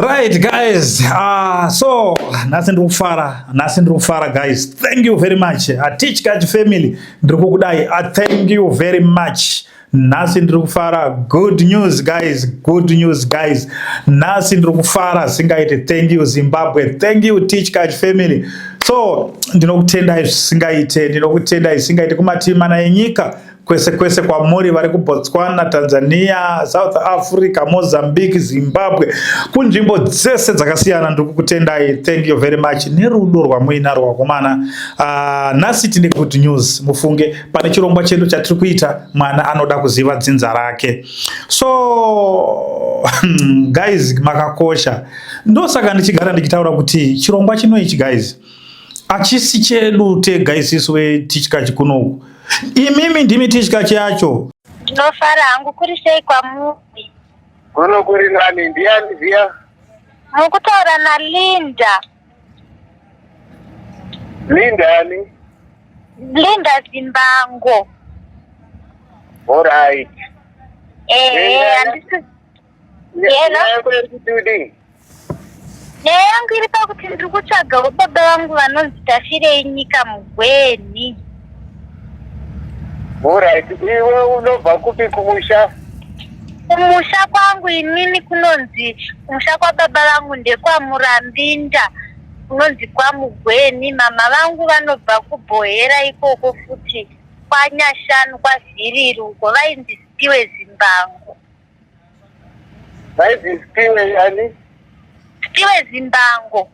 Right guys, so nhasi ndiri kufara, nhasi ndiri kufara guys. Thank you very much. Tichkach family, ndiri kukudai. Thank you very much. Nhasi ndiri kufara. Good news guys, good news guys. Nhasi ndiri kufara zvisingaiti. Thank you Zimbabwe, thank you Tichkach family. So ndinokutendai zvisingaite, ndinokutendai zvisingaite kumativi mana enyika, kwese kwese kwamuri, vari kuBotswana, Tanzania, South Africa, Mozambique, Zimbabwe, kunzvimbo dzese dzakasiyana, ndiri kukutendai. Thank you very much nerudo rwamuinarwo, vakomana. Nhasi tine good news. Mufunge pane chirongwa chedu chatiri kuita, mwana anoda kuziva dzinza rake. So guys, makakosha. Ndosaka ndichigara ndichitaura kuti chirongwa chino ichi guys, hachisi chedu tega isisu veTichkach kunoku. Imimi ndimi Tichkach yacho. Ndinofara hangu. Kuri sei kwamuri? Kuno kuri nani. Ndiani ziya? Mukutaura naLinda. Linda ani? Linda Zimbango. Alright. Ehe. Linda. Handisi. Yena. Yako iri kuti udii? Nyaya yangu iri pakuti ndiri kutsvagawo baba vangu vanonzi Tafirei Nyika Mugweni. Alright, iwe unobva kupi kumusha? Kumusha kwangu inini kunonzi, kumusha kwababa vangu ndekwaMurambinda, kunonzi kwaMugweni. Mama vangu vanobva kuBhohera ikoko futi, kwaNyashanu, kwaVhiriri uko, vainzi Spiwe Zimbango. Vainzi Spiwe ani? Spiwe Zimbango.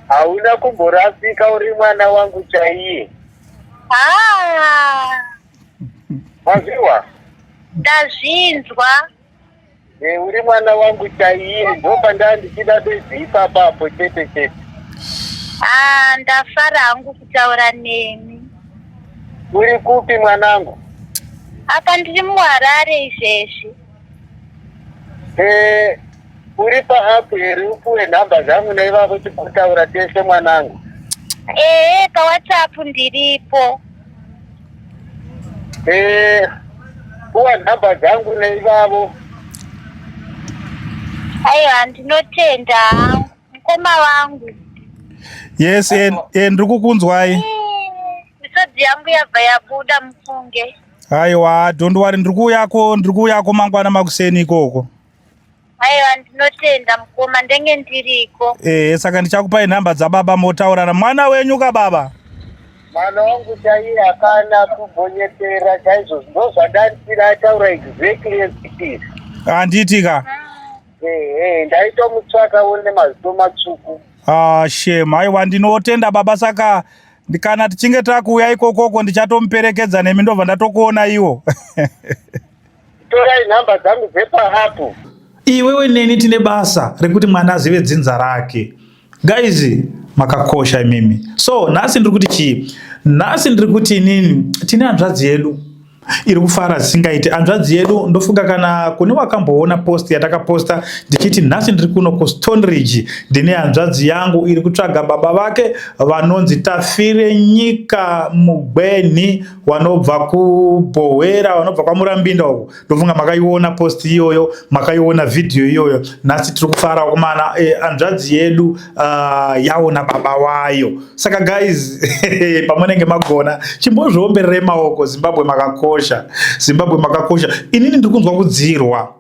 Hauna kumborasika, uri mwana wangu chaiye. Ah. Mazviwa? Ndazvinzwa. E, uri mwana wangu chaiye, ndopandaa ndichida bedzi ipapapo chete chete. Ah, ndafara hangu kutaura nemi. Uri kupi, mwanangu? Apa ndiri muHarare izvezvi. E, uri paapp here upuwe nhamba dzangu naivavo tigotaura tese, mwanangu? Ehe, paWhatsApp ndiripo. E, puwa nhamba dzangu neivavo. Aiwa, ndinotenda hangu, mukoma wangu. Yes, ndiri kukunzwai. Misodzi yangu yabva yabuda, mufunge. Aiwa, don't worry, ndiri kuuyako, ndiri kuuyako mangwana makuseni ikoko. Aiwa, ndinotenda mukoma, ndenge ndiriko. Saka ndichakupai nhamba dzababa, motaurana. Mwana wenyu ka baba? Mwana wangu chaiye, akana kumbonyepera chaizvo. Ndo zvandandira ataura, exactly as it is. Handiti ka? Ehe, ndaitomutsvakawo nemaziso matsvuku. Ah, shame. Aiwa, ndinotenda baba. Saka kana tichinge takuuya ikokoko, ndichatomuperekedza nemi, ndobva ndatokuona iwo. Torai nhamba dzangu dzepaapp. Iwewe neni tine basa rekuti mwana azive dzinza rake. Guys, makakosha imimi. So nhasi ndiri kuti chii? Nhasi ndiri kuti inini tine hanzvadzi yedu iri kufara zvisingaiti. Hanzvadzi yedu, ndofunga kana kune wakamboona post yatakaposta ndichiti nhasi ndiri kuno kuStone Ridge, ndine hanzvadzi yangu iri kutsvaga baba vake vanonzi Tafire Nyika Mugweni, vanobva kuBhohwera, vanobva kwaMurambinda uko. Ndofunga makaiona post iyoyo, makaiona vhidhiyo iyoyo. Nhasi tiri kufara kumana hanzvadzi yedu yaona baba wayo. Saka guys, pamunenge magona, chimbozviombererei maoko. Zimbabwe makakosha, Zimbabwe makakosha. Inini ndiri kunzwa kudzirwa.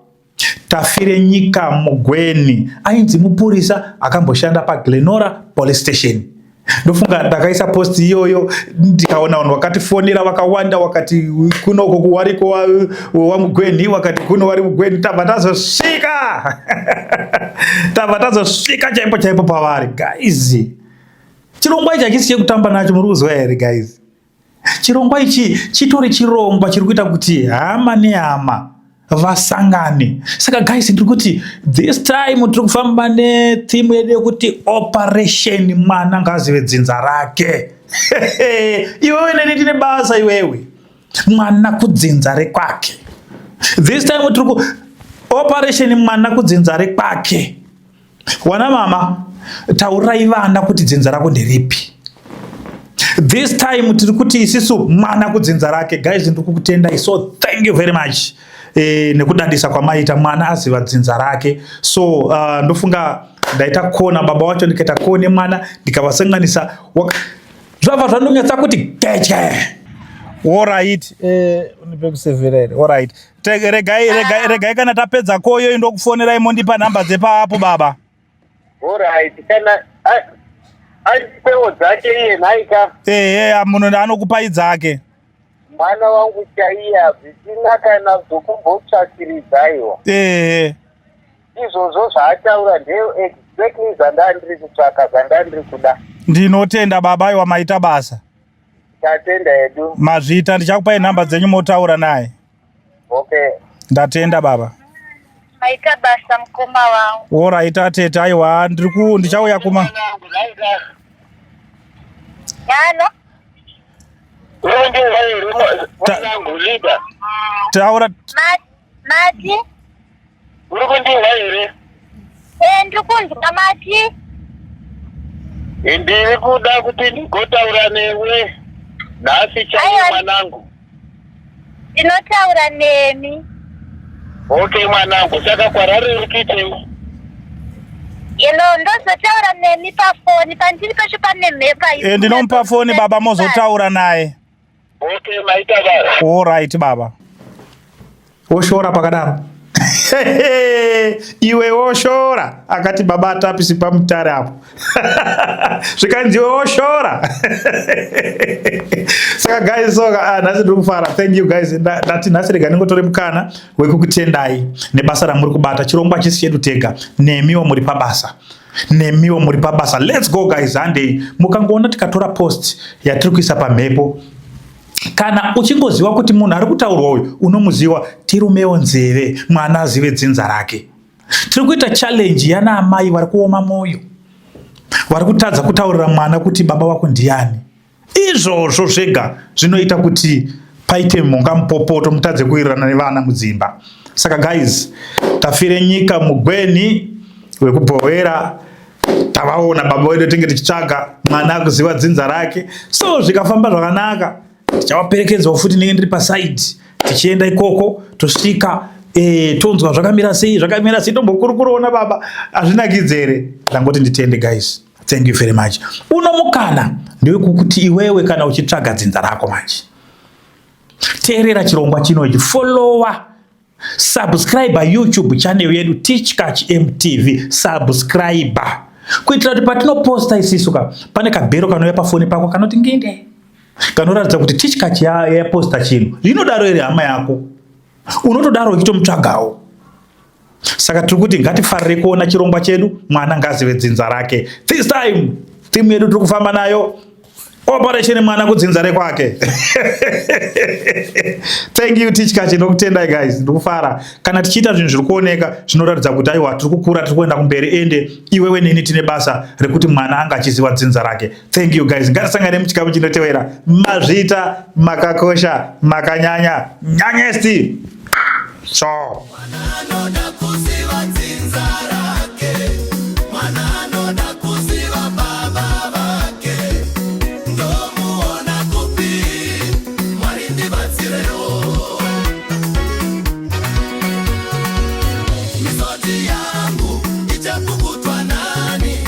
Tafire Nyika Mugweni ainzi mupurisa akamboshanda paGlenora Police Station. Ndofunga ndakaisa post iyoyo, ndikaona vanhu vakatifonera vakawanda, wakati kunoko kuwariko waMugweni, wakati kuno wari Mugweni. Tabva tazosvika, tabva tazosvika chaipo chaipo pavari. Guys, chirongwa ichi hachisi chekutamba nacho, muri kuzwa here guys? Chirongwa ichi chitori chirongwa chiri kuita kuti hama nehama vasangane. Saka guys, ndiri kuti this time tiri kufamba netheme yedu yekuti operation mwana ngaazive dzinza rake. Iwewe neni tine basa, iwewe, mwana kudzinza rekwake. This time tiri ku operation mwana kudzinza rekwake. Wana mama, taurai vana kuti dzinza rako nderipi. This time tiri kuti isisu mwana kudzinza rake. Guys, ndiri kukutendai, so thank you very much. e, nekudadisa kwamaita mwana aziva dzinza rake. So ndofunga ndaita kona baba wacho ndikaita kone mwana ndikavasanganisa zvabva zvandonyatsa kuti geche. Alright, unipe kusevhera here? Alright. Regai regai regai kana tapedza koyo ndokufonerai mondipa nhamba dzepaapo baba. Alright, kana andipewo dzake iye nhaika. Ehe, munhu anokupai dzake. Mwana wangu chaiye, hazvisina kana zvokumbotsvakiridza, aiwa. Izvozvo zvaataura ndeyo exactly zvandandiri kutsvaka, zvandandiri kuda. Ndinotenda baba, aiwa, maita basa. Tatenda hedu. Mazvita, ndichakupai nhamba dzenyu motaura naye. Okay. Ndatenda baba. Maita basa, mukoma wangu. Alright atete, aiwa, ndiri ku ndichauya kuma Mwanangu, nhaika. Yano. Mwanangu leader. Taura. Mati. Uri kundinzwa here? Ndiri kunzwa, mati. Ndiri kuda kuti ndigotaura newe nhasi chaiye. Aiwa. Mwanangu. Ndinotaura nemi. Okay mwanangu, saka kwarari uri kuitei? Elo, ndozotaura nemi pafoni, pandiri pacho pane mhepo. Ndinomupa foni baba, mozotaura naye. Okay, maita basa. Alright baba. Woshora pakadaro iwe, woshora akati baba atapisi pamutare apo, zvikanzi iwe woshora. Saka guys, so nhasi ndiri kufara. Thank you guys. Ndati nhasi rega ndingotore mukana wekukutendai nebasa ramuri kubata. Chirongwa chisi chedu tega, nemiwo muri pabasa, nemiwo muri pabasa. Let's go guys, handei. Mukangoona tikatora post yatiri kuisa pamhepo, kana uchingoziva kuti munhu ari kutaurwa uyu unomuziva, tirumewo nzeve, mwana azive dzinza rake. Tiri kuita challenge yana amai vari kuoma mwoyo, vari kutadza kutaurira mwana kuti baba vako ndiani. Izvozvo zvega zvinoita kuti paite mhonga mupopoto, mutadze kuwirirana nevana mudzimba. Saka guys, Tafire Nyika Mugweni wekubhowera, tavaona baba wedu tinge tichitsvaga. Mwana akuziva dzinza rake, so zvikafamba zvakanaka tichavaperekedzawo futi. Nenge ndiri pasaidi tichienda ikoko, tosvika tonzwa zvakamira sei, zvakamira sei, tombokurukuroona baba. Hazvinakidzi here? Ndangoti nditende guys, thank you very much. Uno mukana ndewekuti iwewe kana uchitsvaga dzinza rako manje, teerera chirongwa chino ichi, followa, subscribe YouTube channel yedu Tichkach MTV. Subscribe kuitira kuti patinoposta isisu ka, pane kabhero kanouya pafoni pako kanoti nginde, kanoratidza kuti Tichkach yaposta chinhu. Zvinodaro here hama yako? Unotodaro uchitomutsvagawo. Saka tiri kuti ngatifarire kuona chirongwa chedu, mwana ngazive dzinza rake. This time timu yedu tiri kufamba nayo operation mwana kudzinza rekwake. Thank you Tichkach, ndokutendai guys. Ndikufara kana tichiita zvinhu zviri kuoneka zvinoratidza kuti aiwa, tiri kukura, tiri kuenda kumberi. Ende iwewe neni tine basa rekuti mwana anga achiziva dzinza rake. Thank you guys, ngatisangane muchikamu chinotevera. Mazvita, makakosha, makanyanya nyanyesti. So Anoda kuziva dzinza rake, mwana anoda kuziva baba vake. Ndomuona kupi? Mwari ndibatsirewo. Misodzi yangu ichapukutwa nani?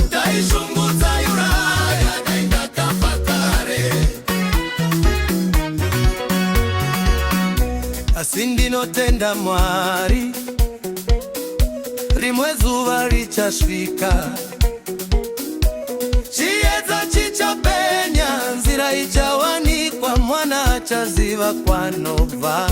Taishungudza Uraya, dai ndakafa kare. Asi ndinotenda Mwari, rimwe zuva richasvika, chiedza chichapenya, nzira ichawanikwa, mwana achaziva kwanobva.